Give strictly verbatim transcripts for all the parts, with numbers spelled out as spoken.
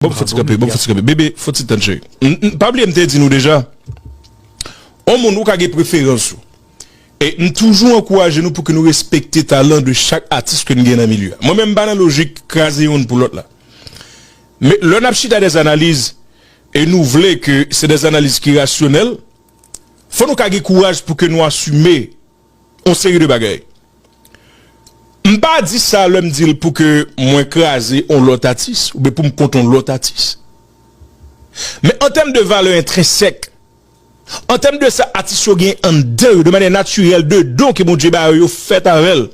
Bon, fò ti kanpe, bon, fò ti kanpe. Bebe, fò ti tann, cheri. M, m, pa bliye, m te di nou deja, on moun ou ka gen preferans ou. E m toujou ankouraje nou pou ke nou respekte talan de chak atis ke n gen nan milye a. Mwen menm, m pa nan lojik kraze youn pou lòt la. Men lè n ap chita dè analiz, e nou vle ke se dè analiz ki rasyonèl, fò nou ka gen kouraj pou ke nou asime on seri de bagay. M pa di sa lè m di l pou ke mwen kraze on lòt atis, oubyen pou m kont on lòt atis. Men an tèm de valè entrensèk, an tèm de sa atis yo gen anndan yo, de manyè natirèl, de don ke Bondye ba yo, yo fèt avè l.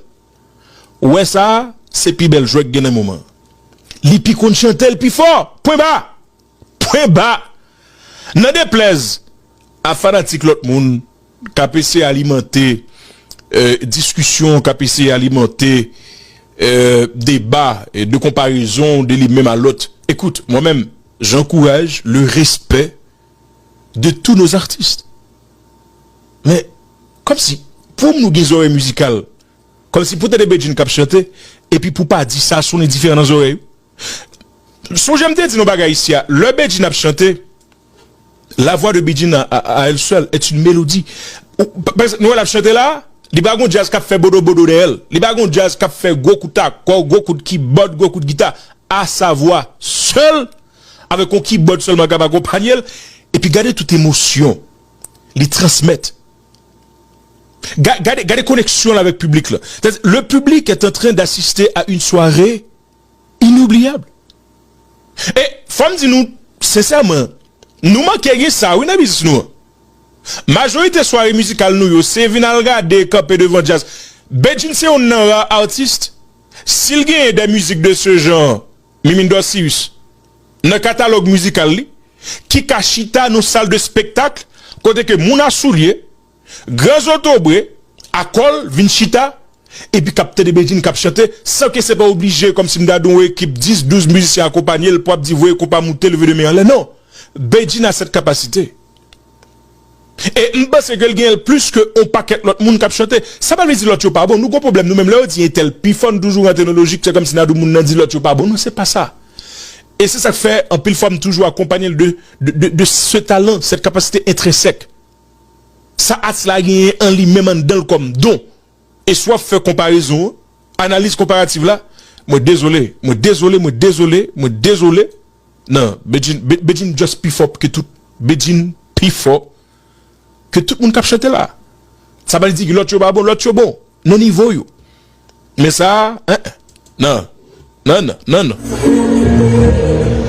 Ou wè sa, se pi bèl jwèt k gen nan moman an. Li pi konn chante, l pi fò. Pwen ba! Pwen ba! Nan deplèz a fanatik lòt moun k ap eseye alimante, euh, diskisyon, k ap eseye alimante, euh, deba, e de konparezon de li menm a lòt. Écoute, moi-même, j'encourage le respect de tous nos artistes. Men, kòmsi, pou nou gen zòrèy mizikal, kòmsi pou tande Bedjine k ap chante, epi pou pa di sa, sonnen diferan nan zòrèy ou. Sonje m te di nou bagay isi a, lè Bedjine ap chante, la voix de Bedjine à, à, à elle seule est une mélodie. Ou, pa, pa egzanp, nou wè l ap chante la, li pa gon djaz k ap fè bodo bodo dèyè l. Li pa gon djaz k ap fè gwo kout akò, gwo kout kibòd, gwo kout gita. À sa voix seule, avèk yon kibòd sèlman k ap akonpanye l, epi gade tout emosyon li transmèt. Ga-, gade, gade koneksyon l avèk piblik la. C'est-à-dire, le public est en train d'assister à une soirée inoubliable. E fò m di nou, sensèman, nou manke gen sa, wi, nan biznis nou an. Majorite sware mizikal nou yo, se vin al gade, kanpe devan djaz. Bedjine se youn nan ra atis, si l genyen des musiques de ce genre, Mimine Dorcius, nan katalòg mizikal li, ki ka chita nan sal de spektak, kote ke moun a soulye, gran zotobre, a kòl, vin chita, epi k ap tande Bedjine k ap chante, san ke se pa oblije, kòmsi m ta di yon ekip dis, douz mizisyen akonpanye l, pou ap di voye konpa moute, leve de men anlè. Non. Bedjine a cette capacité. E m panse ke l genyen l plis ke yon pakèt lòt moun k ap chante. Sa pa vle di lòt yo pa bon. Nou gon pwoblèm nou menm. Lè yo di entèl pi fò, nou toujou rantre nan lojik, se kòmsi n a di moun nan di lòt yo pa bon. Non, se pa sa. E se sa k fè, anpil fwa, m toujou akonpanye l de, de, de, de ce talent, cette capacité intrinsèque. Sa atis la genyen an li menm anndan l kòm don. E si w ap fè konparezon an, analiz konparativ la, mwen dezole, mwen dezole, mwen dezole, mwen dezole. Non, Bedjine, Be-, Bedjine just pi fò ke tout. Bedjine pi fò ke tout moun k ap chante la. Sa pa vle di lòt yo pa bon, lòt yo bon, nan nivo yo. Men sa, en, en, non, non, non, non, non.